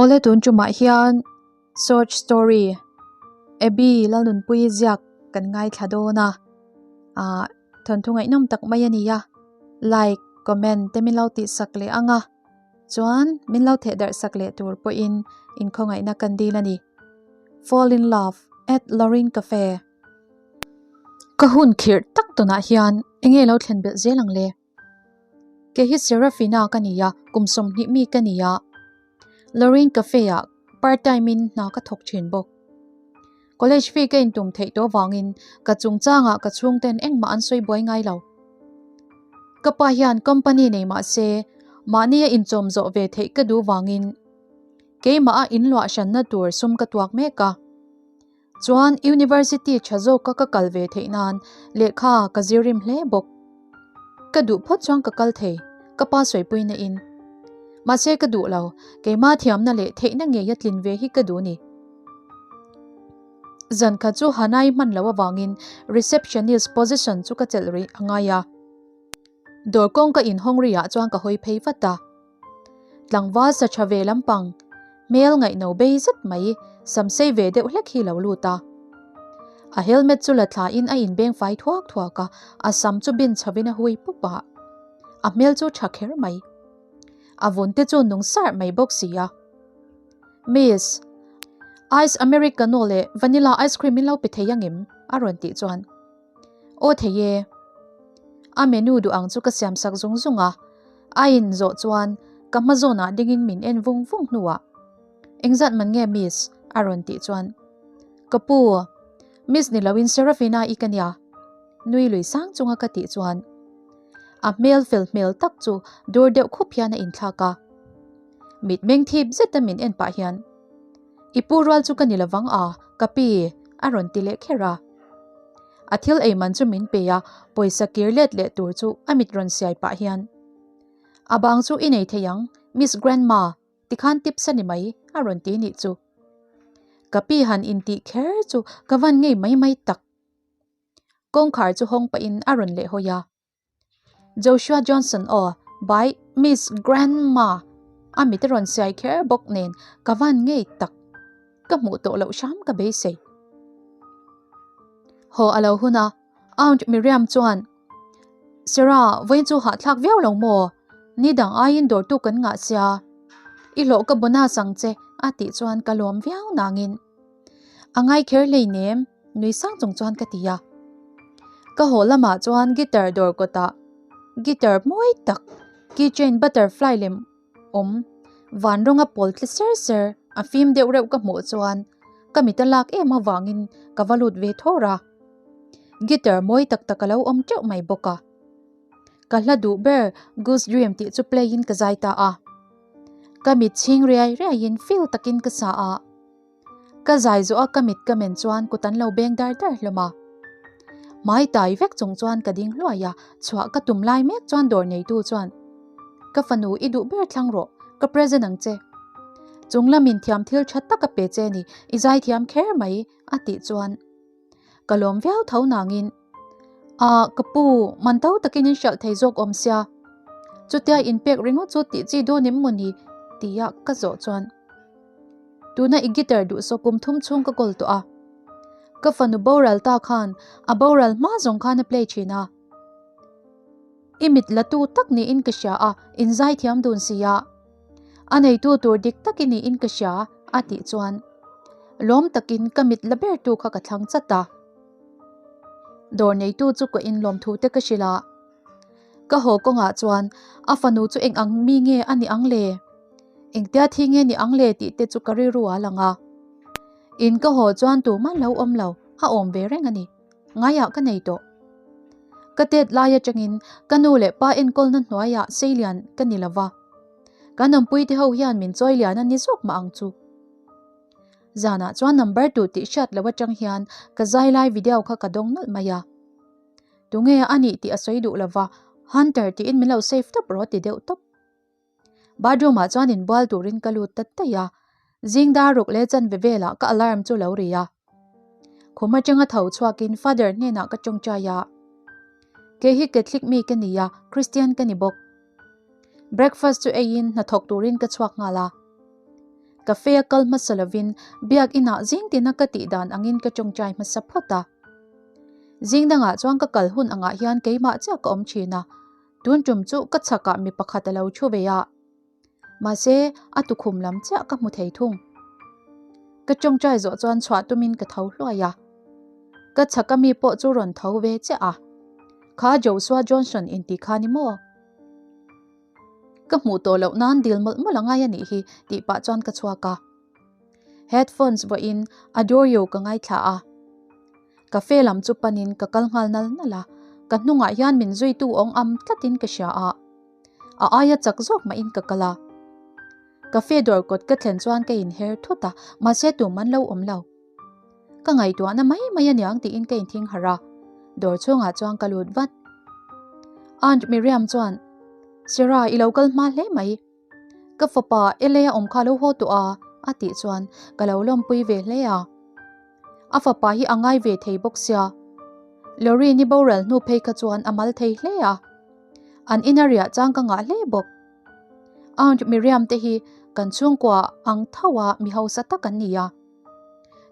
Awle tun tumah hian short story Abby Lalnunpuii ziak kan ngaithla dawn a, ah thawnthu ngaihnawm tak mai a ni a, like comment te min lo tihsak leh ang a, chuan min lo theh darh sak leh tur pawhin inkhawngaihna kan dil a ni. Fall in love at Lorraine Cafe. Ka hun khirh tak tunah hian enge lo thlen belh zel ang le? Kei hi Serafina ka ni a, kum 20 mi ka ni a. Lorraine Cafe ah part time in hna ka thawk thin bawk. College fee ka intum theih tawh vangin ka chungchangah ka chhungten engmah an sawi buai ngai lo. Ka pa hian company nei mah se mahni a inchawm zawh ve theih ka duh vangin keimah a inluah hranna tur sum ka tuak mek a. Chuan University tha zawka ka kal ve theih nan lehkha ka zir rim hle bawk. Ka duh phawt chuan ka kal thei, ka pa sawipuina in. Mahse ka duh lo, keimah thiamna leh theihna ngeia tlin ve hi ka duh ni. Zan khat chu Hanai hman loh avangin receptionist position chu ka chelh rih a ngai a. Dawr kawngka inhawng riah chuan ka hawi phei vat a. Tlangval sa tha ve lampang, hmel ngaihno bei zet mai, sam sei ve deuh hlek hi lo lut a. A helmet chu la thla in a inbeng fai thuak thuak a, a sam chu bin chho in a hui pup a. A hmel chu tha kher mai. A vun te chu nung sarh mai bawk si a. Miss, Ice Americano leh Vanilla ice cream in lo pe thei angem? a rawn tih chuan. Aw thei e. A menu duh ang chu ka siam sak zung zung a, a in zawh chuan ka hma zawnah dingin min en vung vung hnuah, Engzat man nge miss? a rawn tih chuan, Ka pu, miss ni loin Serafina i ka nia, nui lui sang chunga ka tih chuan a hmel fel hmel tak chu dur deuh khup hian a inthlak a, mitmeng thip zeta min en pah hian, I pu rual chu ka ni lovang a, ka pi, a rawn ti leh kher a. A thil ei man chu min pe a, pawisa kir let leh tur chu a mit rawn siai pah hian, A bang chu i nei thei ang, Miss Grandma, tikhan tips a ni mai, a rawn ti nih chu. Ka pi han intih kher chu ka van ngei mai mai tak. Kawngkhar chu hawng pahin a rawn leh hawi a. Joshua Johnson aw, by Miss Grandma a mit a rawn siai kher bawk nen ka van ngei tak. Ka hmuh tawh loh hram ka beisei. Haw a lo hun a, Aunt Miriam chuan, Sarah, vawiin chu hahthlak viau lo maw? Ni dang aiin dawrtu kan ngah sia. I hlawh ka bonus ang che a tih chuan ka lawm viau nangin. A ngai kher hleinem, nui sang chung chuan ka ti a. Ka haw lamah chuan guitar dawr kawtah guitar mawi tak keychain butterfly lem awm van rawnga pawl tla ser ser a fim deuh reuh ka hmuh chuan ka mit a lak em avangin ka va lut ve thawr a. Guitar mawi tak tak a lo awm teuh mai bawk a. Ka hla duh ber Goose Dream tih chu play in ka zai ta a. Ka mit chhing riai riaiin feel takin ka sa a. Ka zai zawh a ka mit ka men chuan kut an lo beng dar dar hlawm a. Hmai tai vek chung chuan ka ding hluai a, chhuah ka tum lai mek chuan dawr neitu chuan, Ka fanu i duh ber thlang rawh, ka present ang che. Chung lamin thiam thil tha tak a pe che ni, i zai thiam kher mai, a tih chuan ka lawm viau tho nangin, Ah, ka pu, man tho takin in hralh thei zawk awm sia, chutia inpek ringawt chu tih chi dawn em mawni? tia ka zawh chuan. Tuna i guitar duh saw kum thum chhung ka kawl tawh a. Ka fanu boral ta khan a boral hma zawng khan a play thin a. I mit la tu tak niin ka hria a, in zai thiam dun si a. A neitu tur dik tak i niin ka hria a tih chuan lawm takin ka mit la ber tu kha ka thlang chat a. Dawr neitu chu ka inlawm thu te ka hrilh a. Ka haw kawngah chuan a fanu chu eng ang mi nge a ni ang le? Engtia thi nge ni ang le tih te chu ka rilru a lang a. In ka haw chuan tumah lo awm lo, a awm ve reng a ni. Ngaiah ka nei tawh. Ka tet lai atangin ka nu leh pa enkawlna hnuaiah seilian ka ni lova. Kan awmpuite ho hian min chawi lian a ni zawk mah ang chu. Zanah chuan number tu tih hriat loh atang hian ka zai lai video kha ka dawng nawlh mai a. Tunge a nih tih a sawi duh lova, Hunter tiin min lo save tawp rawh ti deuh tawp. Bathroom ah chuan inbual turin ka lut ta daih a, zing dar ruk leh chanve velah ka alarm chu lo ri a. Khum atanga tho chhuakin Father hnenah ka tawngtai a, Kei hi Catholic mi ka ni a, Christian ka ni bawk. Breakfast chu eiin hnathawk turin ka chhuak nghal a. Cafe a kal hmasa lovin biak inah zing tina ka tih dan angin ka tawngtai hmasa phawt a. Zing dangah chuan ka kal hun angah hian keimah chiah ka awm thin a, tun tum chu ka chhakah mi pakhat a lo thu ve a. Mahse, a tukhum lam chiah ka hmu thei thung. Ka tawngtai zawh chuan chhuah tumin ka tho hluai a. Ka chhaka mi pawh chu rawn tho ve chiah a. Kha Joshua Johnson intih kha ni maw? Ka hmuh tawh loh nan dil mawlh mawlh a ngai a nih hi tih pah chuan ka chhuak a. Headphones vawiin Adore You ka ngaithla a. Cafe lam chu panin ka kal nghal nal nal a, ka hnungah hian min zuitu awng am tlatin ka hria a. A aia chak zawk mahin ka kal a. Cafe dawr kawt ka thlen chuan ka inher thut a, mahse tum an lo awm lo. Ka ngaihtuahna mai mai aniang tiin ka inthing harh a, dawr chhungah chuan ka lut vat. Aunt Miriam chuan, Sarah, i lo kal hma hle mai. Ka fapa LA a awm kha lo haw tawh a, a tih chuan ka lo lawmpui ve hle a. A fapa hi a ngai ve thei bawk sia. Loreen i boral hnu phei kha chuan a mal thei hle a. An ina riah chang ka ngah hle bawk. Aunt Miriam te hi kan chhungkua ang tho a mi hausa tak an ni a.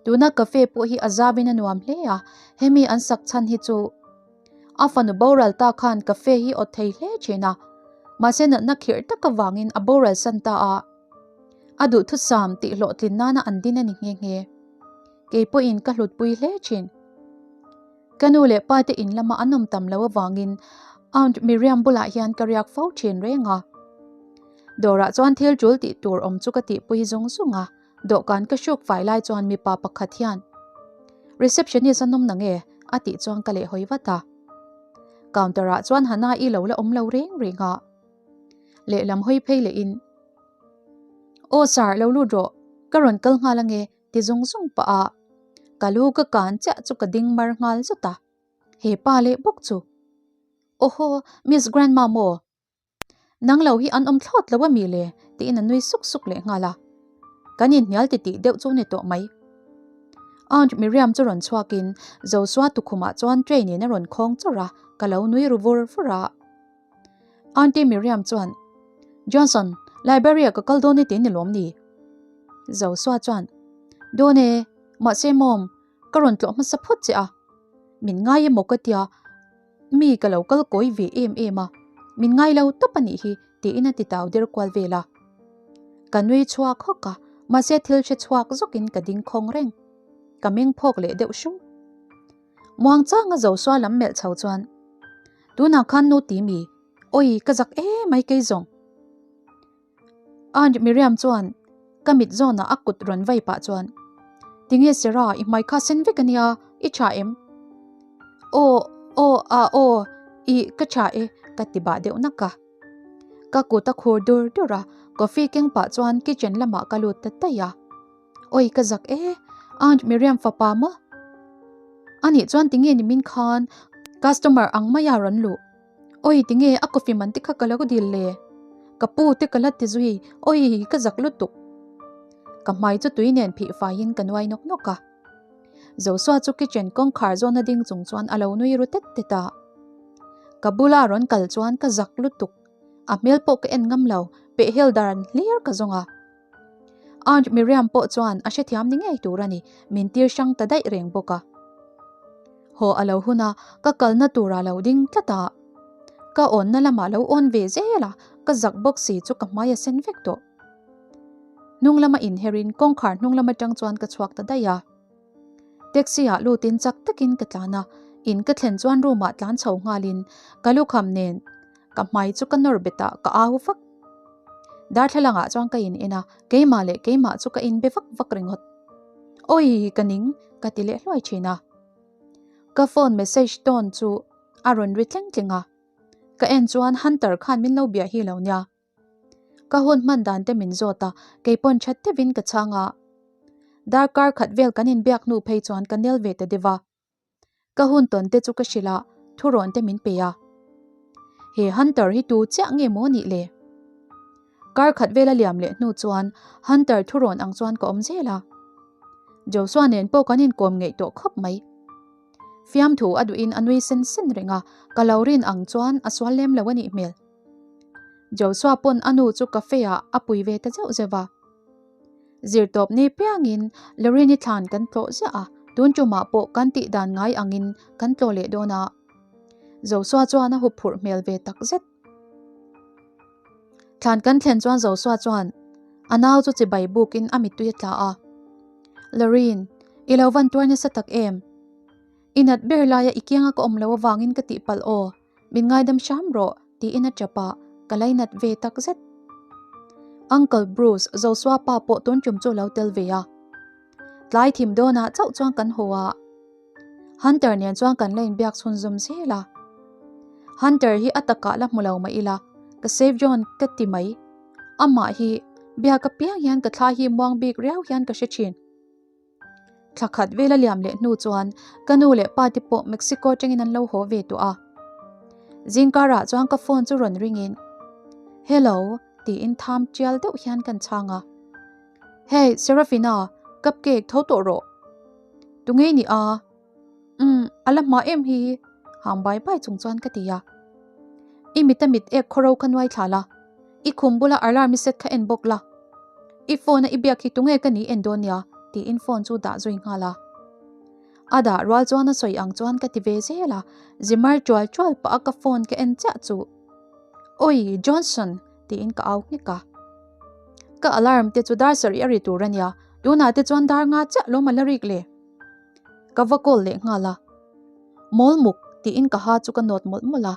Tuna cafe pawh hi a zauin a nuam hle a, hemi an sak chhan hi chu a fanu boral ta khan cafe hi awt thei hle thin a, mahse natna khirh tak avangin a boral san ta a, a duhthusam tih hlawhtlin nana an din a ni nghe nghe. Kei pawhin ka hlutpui hle thin. Ka nu leh pa te in lama an awm tam lo avangin Aunt Miriam bulah hian ka riak fo thin reng a. Dawrah chuan thil tul tih tur awm chu ka tihpui zung zung a. Dawhkan ka hruk fai lai chuan mipa pakhat hian Receptionist an awm na nge? a tih chuan ka lehhawi vat a. Counter ah chuan Hana-i lo la awm lo reng reng a. Lehlam hawi phei lehin Aw sir, lo lut rawh, ka rawn kal nghal ange ti zung zung pah a. Ka lu ka kan chiah chu ka ding mar nghal zut a. He pa leh bawk chu. Awhaw, Miss Grandma maw? Nang lo hi an awm thlawt lo a mi le? tiin a nui suk suk leh nghal a. Kan inhnial titih deuh chu ni tawh mai. Aunt Miriam chu rawn chhuakin Joshua tukhumah chuan tray nen a rawn khawng chawrh a, ka lo nui ru vur vur a. Aunty Miriam chuan, Johnson, library ah ka kal dawn i ti ni lawm ni? Joshua chuan, Dawn e, mahse mawm, ka rawn tlawh hmasa phawt che a. Min ngai emaw ka tia, Mi ka lo kal kawi ve em em a, min ngai lo tawp a nih hi tiin a ti tau der kual vel a. Ka nui chhuak hawk a, mahse thil hre chhuak zawkin ka ding khawng reng. Ka meng phawk leh deuh hru. Muang changa Joshua lam melh chho chuan, Tunah khan nu ti mi, awi ka zak emai kei zawng. Aunt Miriam chuan ka mit zawnah a kut rawn vai pah chuan, Tinge Sarah, i hmai kha sen vek ania, i tha em? Aw, aw, a aw, i ka tha e, ka ti bah deuh nak a. Ka kut a khur dur dur a, coffee keng pah chuan kitchen lamah ka lut ta daih a. Oi ka zak e, Aunt Miriam fapa maw? Anih chuan tinge ni min khan customer ang maia rawn luh? Oi tinge a coffee man te kha ka lo dil le? Ka pu te ka la ti zui, oi ka zak lutuk. Ka hmai chu tui nen phih faiin ka nuai nawk nawk a. Joshua chu kitchen kawngkhar zawna ding chung chuan a lo nui ru tet tet a. Ka bula rawn kal chuan ka zak lutuk, a hmel pawh ka en ngam lo, pehhel dan hlir ka zawng a. Aunt Miriam pawh chuan a hrethiam ni ngei tur a ni, min tir hrang ta daih reng bawk a. Haw a lo hun a, ka kalna tur a lo ding tlat a. Ka awnna lamah lo awn ve zel a, ka zak bawk si chu ka hmai a sen vek tawh. Hnung lama inherin kawngkhar hnung lam atang chuan ka chhuak ta daih a. Taxi ah lutin chak takin ka tlan a, in ka thlen chuan room ah tlan chho nghalin ka lukham nen ka hmai chu ka nawr bet a, ka au vak. Darthlalang ah chuan ka in en a, keimah leh keimah chu ka in be vak vak ringawt. Awi ka ning ka ti leh hluai thin a. Ka phone message tone chu a rawn ri tleng tleng a, ka en chuan Hunter khan min lo bia hi lo nia. Ka hun hman dan te min zawt a, kei pawn that deuhin ka chhang a. Darkar khat vel kan inbiak hnu phei chuan ka nel ve ta deuh a. Ka hun tawn te chu ka hrilh a, thurawn te min pe a. He Hunter hi tu chiah nge maw nih le? Kar khat vel a liam leh hnu chuan Hunter thurawn ang chuan ka awm zel a. Joshua nen pawh kan inkawm ngeih tawh khawp mai. Fiamthu a duhin a nui sen sen reng a, ka lo rin ang chuan a sual lem lo a nih hmel. Joshua pawn a nu chu cafe ah a pui ve ta zeuh zeuh a. Zirtawp ni piangin Lorraine-i thlan kan tlawh ziah a, tun tumah pawh kan tih dan ngai angin kan tlawh leh dawn a. Joshua chuan a huphurh hmel ve tak zet. Thlan kan thlen chuan Joshua chuan a nau chu chibai bukin a mittui a tla a. Lorraine, i lo van tuar nasa tak em? I nat ber laia i kianga ka awm lo avangin ka tihpalh aw, min ngaidam hram rawh tiin a tap a, ka lainat ve tak zet. Uncle Bruce, Joshua pa pawh tun tum chu lo tel ve a. Tlai thim dawnah chauh chuan kan haw a. Hunter nen chuan kan la inbiak chhunzawm zel a. Hunter hi a takah la hmu lo mah ila, ka save John ka ti mai. Amah hi biak apiang hian ka thla hi muang bik riau hian ka hre thin. Thla khat vel a liam leh hnu chuan ka nu leh pa te pawh Mexico atangin an lo haw ve tawh a. Zingkarah chuan ka phone chu rawn ringin, Hello tiin tham tial deuh hian kan chhang a. Hey Serafina, cupcake tho tawh rawh. Tunge ni a? Umm, a la hma em hi hang bai bai chung chuan ka ti a. I mit a mit ek khawro kha nuai thla la, i khum bula alarm i set kha en bawk la. I phone a i biak hi tunge ka ni en dawn nia tiin phone chu dah zui nghal a. A dah rual chuan a sawi ang chuan ka ti ve zel a, zimar tual tual pah a ka phone ka en chiah chu. Oi Johnson tiin ka au nghek a. Ka alarm te chu dar sarih a ri tur a nia, tunah te chuan dar nga chiah lawm a la rik le. Ka va call leh nghal a. Mawl muk tiin ka ha chu ka nawt mawlh mawlh a.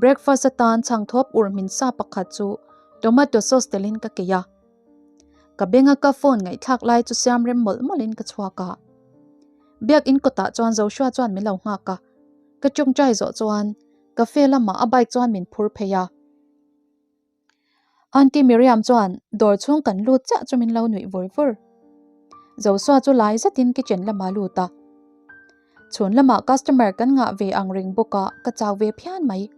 Breakfast atan chhang thawp ur hmin sa pakhat chu tomato sauce telin ka keih a. Ka benga ka phone ngaihthlak lai chu siam rem mawlh mawlhin ka chhuak a. Biakin kawtah chuan Joshua chuan min lo nghak a. Ka tawngtai zawh chuan cafe lamah a bike chuan min phur phei a. Aunty Miriam chuan dawr chhung kan lut chiah chu min lo nuih vur vur. Joshua chu lai zetin kitchen lamah a lut a. Chhun lamah customer kan ngah ve ang reng bawk a, ka chau ve phian mai.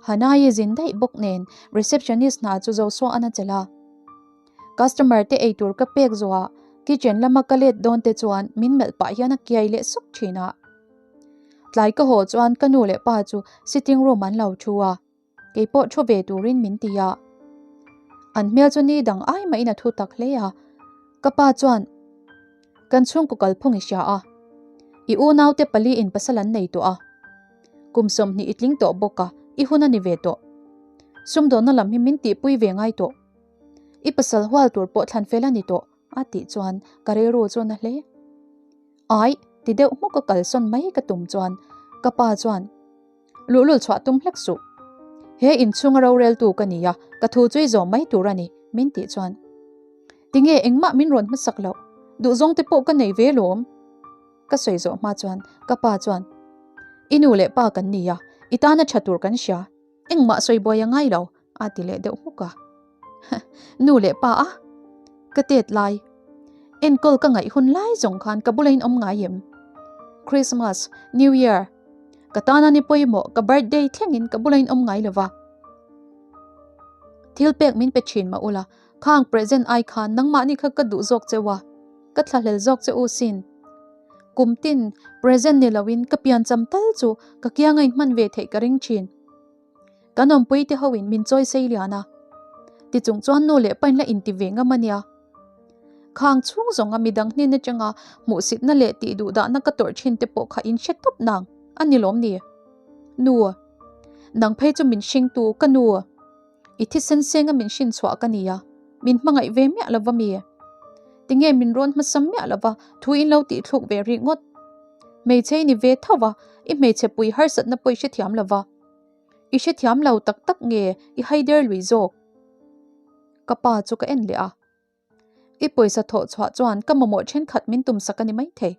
Hanai zin daih bawk nen receptionist hna chu Joshua an a chelh a. Customer te eitur ka pek zawhah kitchen lama ka let dawn te chuan min melh pah hian a kiai leh suk thin a. Tlai ka haw chuan ka nu leh pa chu sitting room an lo thu a. Kei pawh thu ve turin min ti a. An hmel chu ni dang ai mahin a thu tak hle a. Ka pa chuan, Kan chhungkaw kalphung i hria a. I unaute pali in pasal an nei tawh a. Kum 20 i tling tawh bawk a, i hun a ni ve tawh. Sumdawnna lam hi min tihpui ve ngai tawh. I pasal hual tur pawh thlan fel a ni tawh, a tih chuan ka rilru chu na hle. Ai, ti deuh hmuk a kalsawn mai ka tum chuan ka pa chuan, Luhlul chhuah tum hlek suh. He inchhunga roreltu ka ni a, ka thu chu i zawm mai tur a ni, min tih chuan. Tinge engmah min rawn hmasak loh, duhzawng te pawh ka nei ve lawm. Ka sawi zawh hma chuan ka pa chuan, I nu leh pa kan ni a, i tana tha tur kan hria, engmah sawi buai a ngai lo, a ti leh deuh hmuk a. Nu leh pa a, ka tet lai. Enkawl ka ngaih hun lai zawng khan ka bula in awm ngai em? Christmas, New Year, ka tana ni pawimawh ka birthday thlengin ka bula in awm ngai lova. Thil pek min pe thin mah ula, khang present ai khan nangmahni kha ka duh zawk cheu a, ka thlahlel zawk che u sin. Kum tin present ni loin ka piancham tal chu ka kianga in hman ve theih ka ring thin. Kan awmpui te ho in min chawi sei lian a. Tichung chuan nu leh pain la inti ve ngam a nia. Khang chhung zawnga midang hnen atanga hmuhsitna leh tih duhdahna ka tawrh thin te pawh kha in hre tawp nang a ni lawm ni? Nu. Nang phei chu min hringtu ka nu. I thisen senga min hrin chhuah ka nia. Min hmangaih ve miah lova mi. Tinge min rawn hmasam miah lova thu in lo tihthluk ve rih ngawt. Hmeichhe i ni ve tho va, i hmeichhe pui harsatna pawh i hrethiam lova. I hrethiam lo tak tak nge i haider lui zawk? Ka pa chu ka en leh a. I pawisa thawh chhuah chuan ka mamawh thenkhat min tumsak a ni maithei.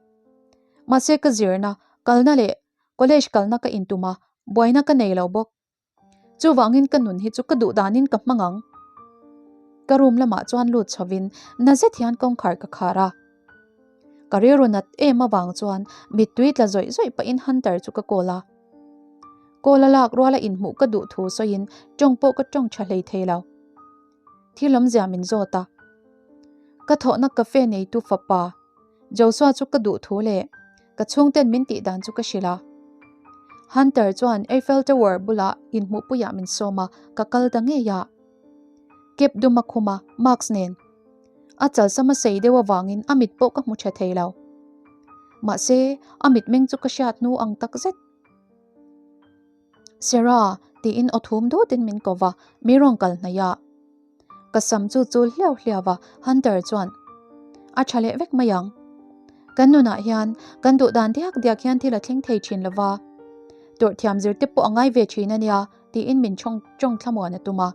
Mahse ka zirna, kalna leh college kalna ka intum a, buaina ka nei lo bawk. Chuvangin ka nun hi chu ka duh danin ka hmang ang. Ka room lamah chuan lut chhovin na zet hian kawngkhar ka khar a. Ka rilru nat em avang chuan mittui tla zawih zawih pahin Hunter chu ka call a. Call a lak ruala inhmuh ka duh thu sawiin tawng pawh ka tawng tha hlei thei lo. Thil awmzia min zawt a. Ka thawhna cafe neitu fapa Joshua chu ka duh thu leh ka chhungten min tih dan chu ka hrilh a. Hunter chuan Eiffel Tower bulah inhmuhpuiah min sawm a, ka kal ta ngei a. Cap dum a khum a, mask nen. A chalsam a sei deuh avangin a mit pawh ka hmu tha thei lo. Mahse, a mitmeng chu ka hriat hnu ang tak zet. Sarah, tiin aw thum dutin min ko va, mi rawn kal hnaih a. Ka sam chu chul hliau hliau va, Hunter chuan, A tha leh vek mai ang. Kan nunah hian kan duh dan diak diak hian thil a thleng thei thin lo va, tawrhthiam zir te pawh a ngai ve thin a nia, tiin min chawng chawng thlamuan a tum a.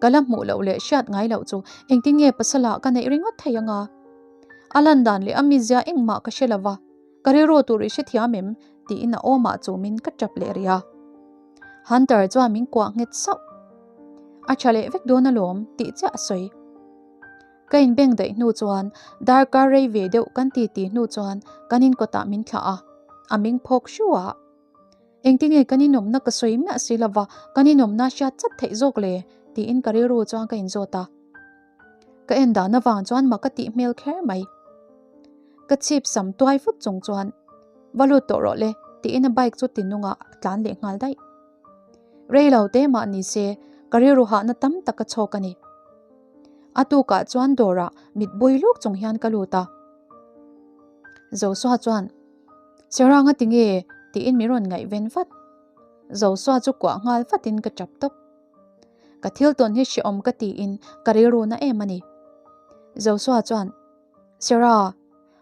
Ka la hmuh loh leh hriat ngai loh chu engtin nge pasala ka neih ringawt thei anga? A lan dan leh a mizia engmah ka hre lo va, ka rilru tur i hrethiam em? tiin a awmah chumin ka tap leh rih a. Hunter chuan min kuah nghet sauh. A tha leh vek dawn alawm tih chiah a sawi. Ka inbeng daih hnu chuan darkar rei ve deuh kan ti ti hnu chuan kan inkawtah min thlah a, a ming phawk hru a. Engtinge kan inawmna ka sawi miah si lova kan inawmna hriat chat theih zawk le? tiin ka rilru chuan ka inzawt a. Ka en dan avang chuan mak a tih hmel kher mai. Ka chhip sam tuai vut chung chuan va lut tawh rawh le tiin a bike chu tinungah a tlan leh nghal daih. Rei lo te mah ni se ka rilru hahna tam tak a chhawk a ni. A tukah chuan dawrah mit bui luk chung hian ka lut a. Joshua chuan Sarah nga tinge tiin min rawn ngaihven vat. Joshua chu kuah nghal vatin ka tap tawp. Ka thil tawn hi hrehawm ka tiin ka rilru na em a ni. Joshua chuan, Sarah,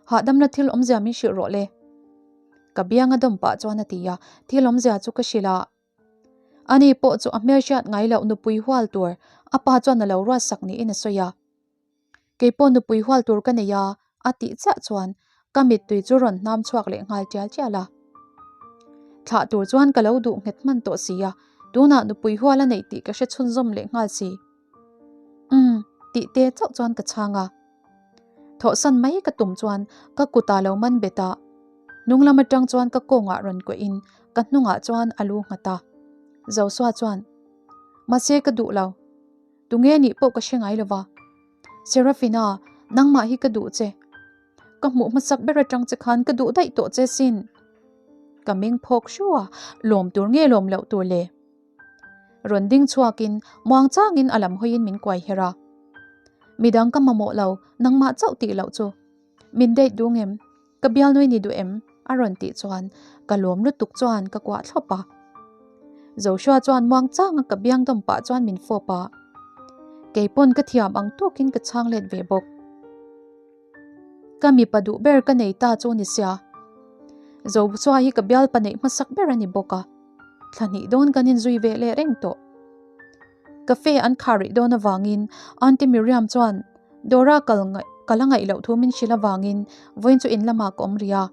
hahdamna thil awmzia min hrilh rawh le. Ka bianga dawm pah chuan a ti a, thil awmzia chu ka hrilh a. Ani pawh chu a hmelhriat ngai loh nupui hual tur a pa chuan a lo ruatsak niin a sawi a. Kei pawh nupui hual tur ka nei a, a tih chiah chuan ka mittui chu rawn hnam chhuak leh nghal tial tial a. Thlah tur chuan ka lo duh nghet hman tawh si a, tunah nupui hual a neih tih ka hre chhunzawm leh nghal si. Umm, tih te chauh chuan ka chhang a. Thawhsan mai ka tum chuan ka kutah lo man bet a, hnung lam atang chuan ka kawngah rawn kuahin ka hnungah chuan a lu nghat a. Joshua chuan, Mahse ka duh lo. Tunge nih pawh ka hre ngai lo va. Serafina, nangmah hi ka duh che. Ka hmuh hmasak ber atang che khan ka duh daih tawh che sin. Ka meng phawk hru a, lawm tur nge lawm loh tur le? Rawn ding chhuakin muang changin a lam hawiin min kuai her a. Midang ka mamawh lo, nangmah chauh tih loh chu. Min date duh ngem? Ka bialnui ni duh em? A rawn tih chuan ka lawm lutuk chuan ka kuah thlawp a. Joshua chuan muang changa ka biang dawm pah chuan min fawp a. Kei pawn ka thiam ang tawkin ka chhang let ve bawk. Ka mipa duh ber ka nei ta chu ni sia. Joshua hi ka bialpa neih hmasak ber a ni bawk a. Thla hnih dawn kan inzui ve leh reng tawh. Cafe an khar rih dawn avangin Aunty Miriam chuan Dora kal ka la ngaih loh thu min hrilh avangin vawiin chu in lamah ka awm rih a.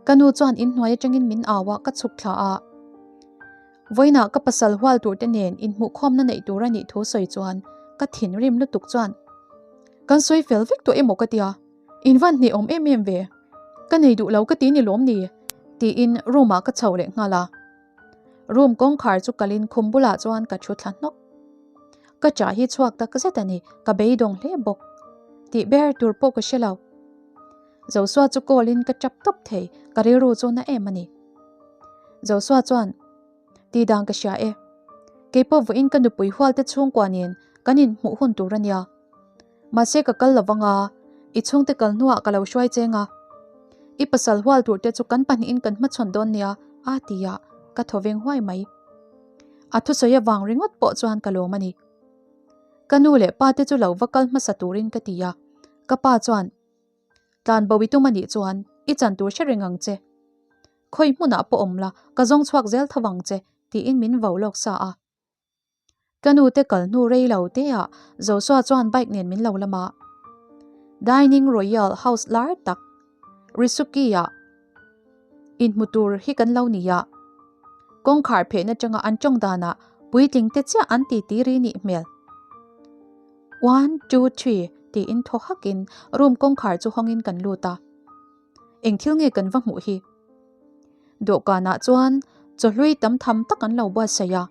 Ka nu chuan in hnuai atangin min au a, ka chhuk thla a. Vawiinah ka pasal hual tur te nen inhmuhkhawmna neih tur a nih thu sawi chuan ka thinrim lutuk chuan kan sawi fel vek tawh emaw ka tia, in van hneh awm em em ve, ka nei duh lo ka ti ni lawm ni? tiin room ah ka chho leh nghal a. Room kawngkhar chu kalin khum bulah chuan ka thu thla hnawk. Ka chah hi chhuak tak zet a ni, ka beidawng hle bawk. Tih ber tur pawh ka hre lo. Joshua chu call in ka tap tawp thei, ka rilru chu na em a ni. Joshua chuan, Tih dan ka hria e. Keipawh vawiin ka nupui hual te chhungkua nen kan inhmuh hun tur a nia. Mahse ka kal lovang a, i chhungte kal hnuah ka lo hruai cheng a. I pasal hual tur te chu kan pahnihin kan hmachhawn dawn nia, a ti a, ka thaw veng huai mai. A thusawi avang ringawt pawh chuan ka lawm a ni. Ka nu leh pa te chu lo va kal hmasa turin ka ti a, ka pa chuan, Tlan bo i tum a nih chuan i chan tur hre reng ang che. Khawi hmunah pawh awm la, ka zawng chhuak zel tho ang che, tiin min vo lawk sa a. Ka nu te kal hnu rei lo te ah Joshua chuan bike nen min lo lam a. Dining Royal House lar tak Risuki ah inhmu tur hi kan lo ni a. Kawngkhar phehna atanga an tawng danah puitling te chiah an ti ti ri nih hmel. One, two, three tiin thaw hakin room kawngkhar chu hawngin kan lut a. Eng thil nge kan va hmuh hi? Dawhkanah chuan chawhlui tam tham tak an lo buatsaih a.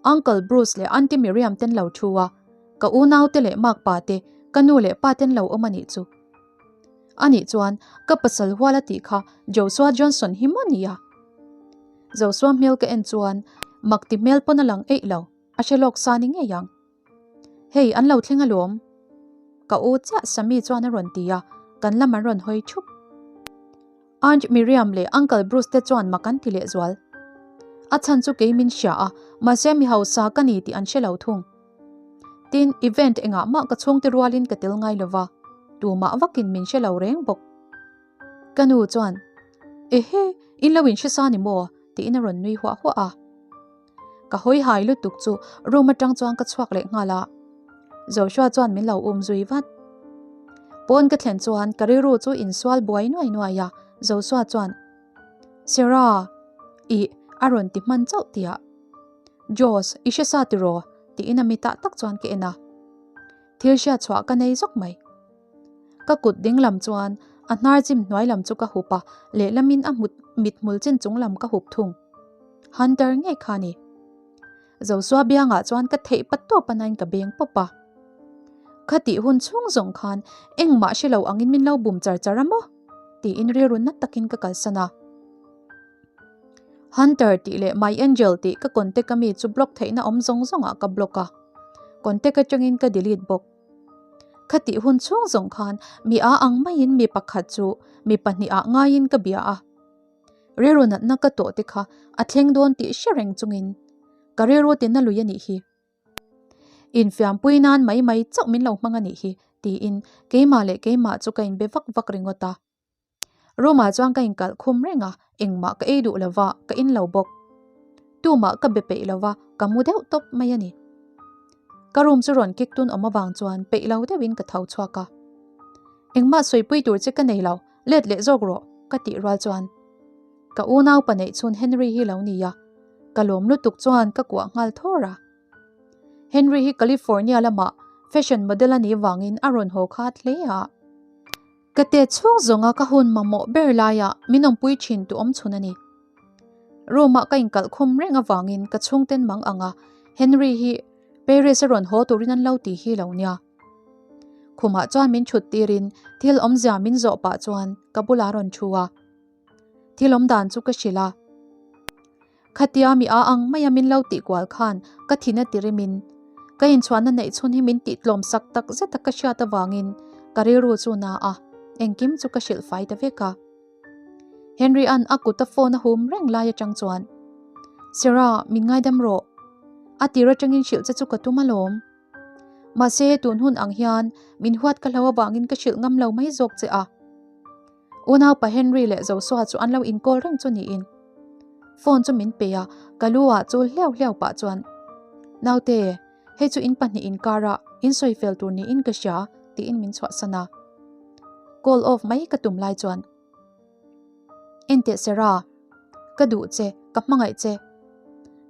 Uncle Bruce leh Aunty Miriam ten lo thu a, ka unaute leh makpa te, ka nu leh pa ten lo awm a nih chu. Anih chuan ka pasal hual a tih kha Joshua Johnson hi maw nia? Joshua hmel ka en chuan mak ti hmel pawn a lang eih lo, a hre lawk sa ni ngei ang. Hei an lo thleng alawm. Ka u chiah Sammy chuan a rawn ti a, kan lam an rawn hawi thup. Aunt Miriam leh Uncle Bruce te chuan mak an ti lehzual. A chhan chu kei min hria a, mahse mi hausa ka ni tih an hre lo thung. Tin, event engah mah ka chhungte rualin ka tel ngai lova, tumah vakin min hre lo reng bawk. Ka nu chuan, Ehe, in lo inhre sa ni maw? tiin a rawn nui huah huah a. Ka hawi hai lutuk chu room atang chuan ka chhuak leh nghal a. Joshua chuan min lo um zui vat. Pawn ka thlen chuan ka rilru chu insual buai nuai nuai a, Joshua chuan, Sarah, ih a rawn ti hman chauh tiah. Josh, i hre sa tiraw? tiin a mitah tak chuan ka en a. Thil hriat chhuah ka nei zawk mai. Ka kut ding lam chuan a hnar chim hnuai lam chu ka hup a, lehlamin a hmut mithmul chin chung lam ka hup thung. Hunter ngei kha ni. Zosua biangah chuan ka theih pat tawp a nain ka beng pawp a. Kha tih hun chhung zawng khan engmah hre lo angin min lo bum char char a maw? tiin rilru nat takin ka kalsan a. Hunter tih leh My Angel tih ka contact a mi chu block theihna awm zawng zawngah ka block a. Contact atangin ka delete bawk. Khatih hun chhung zawng khan mi a ang maiin mi pakhat chu mi pahnih ah ngaiin ka bia a. Rilru natna ka tawh te kha a thleng dawn tih hre reng chungin ka rilru tina lui a nih hi. Infiampui nan mai mai chauh min lo hmang a nih hi tiin keimah leh keimah chu ka inbe vak vak ringawt a. Room-ah chuan ka inkalh khum reng a, engmah ka ei duh lo va, ka in lo bawk. Tumah ka be peih lo va, ka mu deuh tawp mai a ni. Ka room chu rawn kik tun awm avang chuan peih lo deuhin ka tho chhuak a. Engmah sawipui tur che ka nei lo, let leh zawk rawh, ka tih rual chuan ka unau pa neih chhun Henry hi lo ni a, ka lawm lutuk chuan ka kuah nghal thawr a. Henry hi California lamah fashion model a nih vangin a rawn haw khat hle a. Ka te chhung zawnga ka hun mamawh ber laiah min awmpui thin tu awm chhun a ni. Room-ah ka inkalh khum reng avangin ka chhungten mang ang a, Henry hi Paris a rawn haw turin an lo ti hi lo nia. Khumah chuan min thut tirin thil awmzia min zawh pah chuan ka bulah a rawn thu a. Thil awm dan chu ka hrilh a. Khatia mi a ang maia min lo tih kual khan ka thin a ti rimin ka inchhuahna neih chhun hi min tih tlawm sak tak zet a ka hriat avangin ka rilru chu na a, engkim chu ka hrilh fai ta vek a. Henry an a kut a phone a hum reng lai atang chuan Sarah min ngaidam rawh. A tir atangin hrilh che chu ka tum alawm. Mahse tun hun ang hian min huat ka hlo avangin ka hrilh ngam lo mai zawk che a. Unaupa Henry leh Joshua chu an lo inkawl reng chu niin phone chu min pe a, ka lu ah chul hliau hliau pah chuan Naute, hei chu in pahnih inkara in sawi fel tur niin ka hria tiin min chhuahsan a. Call off mai ka tum lai chuan Enteh Sarah, ka duh che, ka hmangaih che.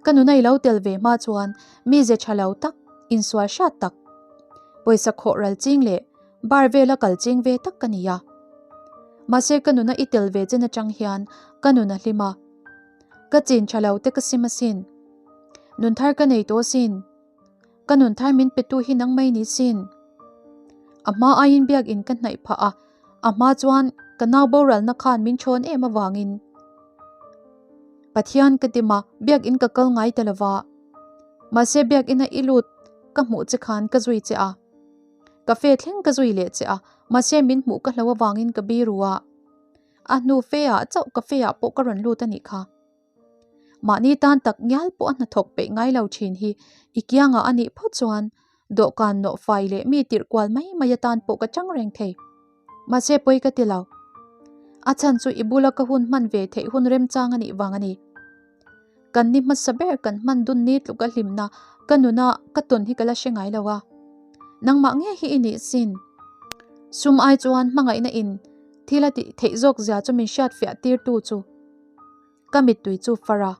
Ka nuna i lo tel ve hma chuan mize tha lo tak, insual hriat tak, pawisa khawh ral ching leh Bar vela kal ching ve tak ka ni a. Mahse ka nuna i tel ve chen atang hian ka nun a hlim a. Ka chin tha lo te ka sim asin. Nun thar ka nei tawh asin. Ka nun thar min petu hi nang mai ni sin. A hma aiin biakin ka hnaih phah a, a hma chuan ka nau boralna khan min thawn em avangin Pathian ka dim a, biakin ka kal ngai ta lova. Mahse biakina i lut ka hmuh che khan ka zui che a. Cafe thleng ka zui leh che a, mahse min hmuh ka hlo avangin ka biru a. A hnu fe ah chauh cafe ah pawh ka rawn lut a nih kha. Mahni tan tak ngial pawh a hnathawk peih ngai lo thin hi i kiangah a nih phawt chuan dawhkan nawh fai leh mi tirh kual mai mai atan pawh ka chang reng thei. Mahse pawi ka ti lo. A chhan chu i bula ka hun hman ve theih hun remchang a nih vang a ni. Kan ni hmasa ber kan hman dun ni tluk a hlimna ka nuna ka tawn hi ka la hre ngai lo a. Nangmah nge hi i nih sin? Sum ai chuan hmangaihna in thil a tih theih zawk zia chu min hriat fiah tir tu chu ka mittui chu far a.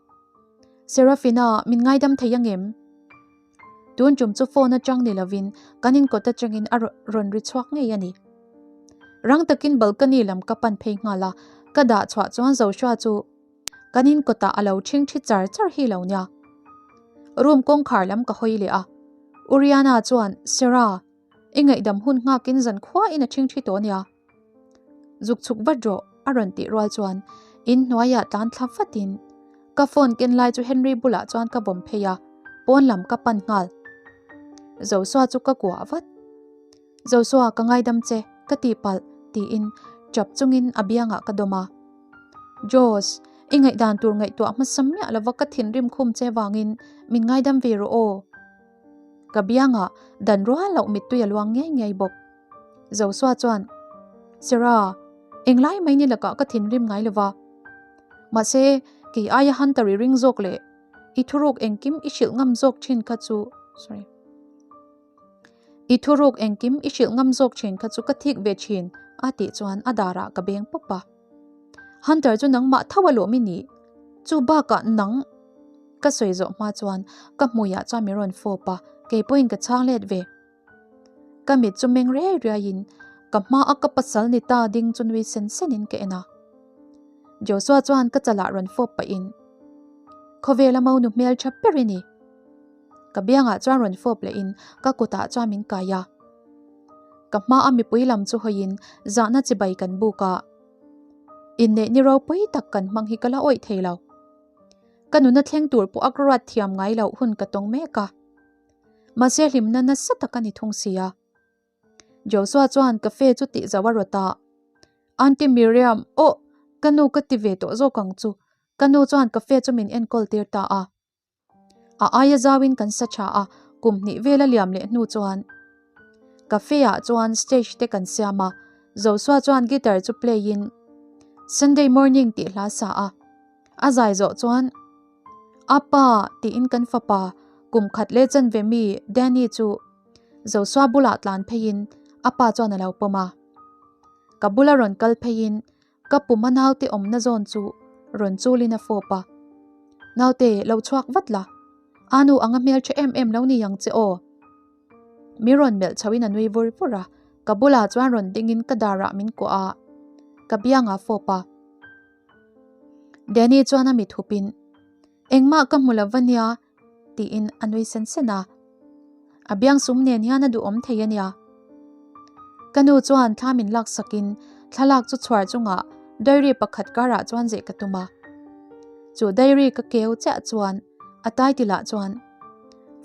Serafina min ngaidam thei angem? Tun tum chu phone atang ni lovin kan inkawt atangin a rawn ri chhuak ngei a ni. Rang takin balcony lam ka pan phei nghal a, ka dah chhuah chuan Joshua chu Kan in kawtah a lo ṭhing ṭhi char char hi lo nia. Room kawngkhar lam ka hawi leh a. Uriana chuan, Sarah, i ngaihdam hun nghakin zan khuain a ṭhing ṭhi tawh nia. Zuk chhuk vat rawh, a rawn tih rual chuan in hnuaiah tlan thla vatin ka phone ken lai chu Henry bulah chuan ka vawm phei a, pawn lam ka pan nghal. Joshua chu ka kuah vat. Joshua ka ngaidam che ka tihpalh tiin chap chungin a biangah ka dawm a. Josh, i ngaihdan tur ngaihtuah hmasa miah lova ka thinrim khum che vangin min ngaidam ve rawh aw. Ka biangah dan rual loh mittui a luang ngei ngei bawk. Joshua chuan, Sarah, englai mai ni lakah ka thinrim ngai lova. Mahse, kei aia Hunter i ring zawk leh i thuruk engkim i hrilh ngam zawk thin kha chu, sorry. I thuruk engkim i hrilh ngam zawk thin kha chu ka thik ve thin, a tih chuan a darah ka beng pawp a. Hunter chu nangmah tho a lawm i nih, chu bakah nang ka sawi zawh hma chuan ka hmuiah chuan min rawn fawp a, kei pawhin ka chhang let ve. Ka mit chu meng riai riaiin ka hmaa ka pasal ni ta ding chu nui sen senin ka en a. Joshua chuan ka chalah rawn fawp pahin, Khawvela monu hmel tha ber i ni. Ka biangah chuan rawn fawp lehin ka kutah chuan min kai a. Ka hmaa mipui lam chu hawiin zahna chibai kan buk a. Inneih ni ropui tak kan hmang hi ka la awih thei lo. Ka nuna thleng tur pawh a ka ruat thiam ngai loh hun ka tawng mek a. Mahse hlimna nasa tak a ni thung si a. Joshua chuan cafe chu tih zauh a rawt a. Aunty Miriam, Aw! Ka nu ka ti ve tawh zawk ang chu. Ka nu chuan cafe chu min enkawl tir ta a. A aia zauin kan sa tha a, kum hnih vel a liam leh hnu chuan cafe ah chuan stage te kan siam a, Joshua chuan guitar chu play in Sunday morning tih hla sa a, a zai zawh chuan Apa tiin kan fapa kum khat leh chanve mi Danny chu Joshua bulah tlan pheiin apa chuan a lo pawm a, ka bula rawn kal pheiin Ka puma naute awmna zawn chu rawn chulin a fawp a, Naute, lo chhuak vat la, a nu anga hmeltha em em lo ni ang che aw. Mi rawn melh chhoin a nui vur vur a, ka bulah chuan rawn dingin ka darah min kuah a, ka biangah fawp a. Danny chuan a mit hupin, Engmah ka hmu lo va nia, tiin a nui sen sen a. A biangsum nen hian a duhawm thei a nia. Ka nu chuan thla min laksakin thlalak chu chhuar chungah diary pakhat karah chuan zeh ka tum a. Chu diary ka keu chiah chuan a title ah chuan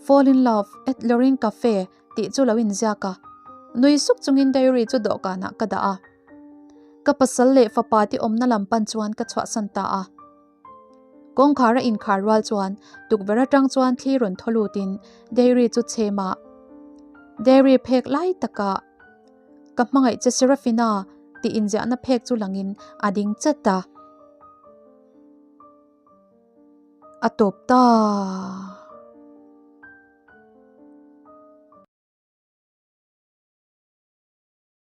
Fall in Love at Lorraine Cafe tih chu lo inziak a. Nui suk chungin diary chu dawhkanah ka dah a. Ka pasal leh fapa te awmna lam pan chuan ka chhuahsan ta a. Kawngkhar a inkhar rual chuan tukverh atang chuan thli rawn thaw lutin dairy chu chhem a, Dairy phek lai taka ka hmangaih che Serafina tih inziahna phek chu langin a ding chat a. A tawp ta.